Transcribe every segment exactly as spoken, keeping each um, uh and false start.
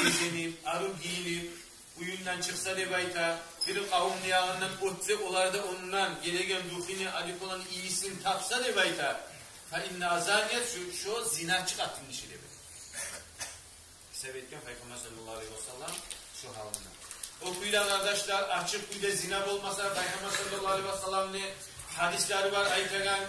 безенип, арив гийинип, уьюнден чыкъса деп айта, бир къавумну ягъындан оьтсе, олар да ондан гелеген духини, одеколонну ийисин тапса деп айта, فإنها زانية, шо, шо зиначы къатын гиши деп айта. Гьисап этген Пайхаммар саллаллагьу алайгьи васаллам шо гьалына. О кюйде, къардашлар, ачыкъ кюйде зина болмаса, Пайхаммар саллаллагьу алайгьи васалламны гьадислери бар айтагъан.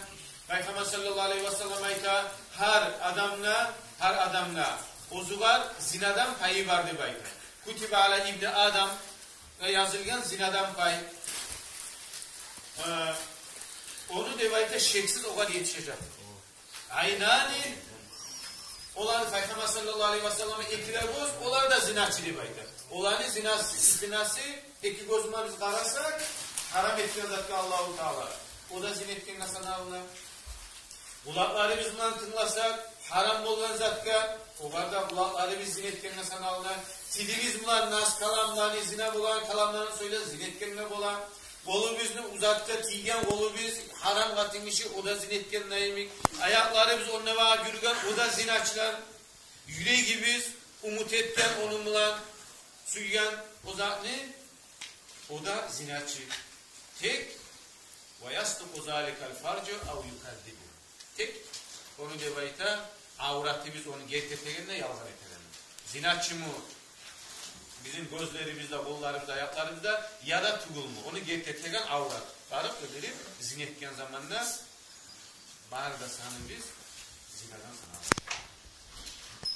Пайхаммар саллаллагьу алайгьи васаллам айта: гьар адамгъа, гьар адамгъа оьзюгер зинадан пайы бар деп айта. كتب على ابن آدم, язылгъан зинадан пай. Э, ону деп айта, шексиз огъар етишежек. عينان, оланы Пайхаммар саллаллагьу алайгьи васаллам эки де гёз, олар да зиначы деп айта. Оланы зинасы, зинасы, эки гёз булан биз къарасакъ, гьарам этген затгъа Аллагьу Таала, о да зина этгенге санала. Къулакъларыбыз булан тынгласакъ, гьарам болгъан затгъа, огъар да къулакъларыбыз зина этгенге санала. Тилибиз булан нас каламланы, зина болгъан каламланы сёйлесек, зина этгенге бола. Къолубузну узатгъан тийген къолубуз, гьарам къатын гиши, о да зина этгенге йимик. Аякъларыбыз онда-мунда юрюген, о да зиначылар. Юрегибиз умут этген ону булан, сюйген о затны, о да зиначы. Тек ويصدق ذلك الفرج أو يكذبه. Тек ону деп айта, авратыбыз ону герти этегенде, ялгъан этегенде. Зиначымы бизин гёзлерибиз де, къолларыбыз да, аякъларыбыз да, яда тюгюлмю? Ону герти этеген аврат. Барып билдирип, зина этген заманда бары да саныбыз зинадан санала.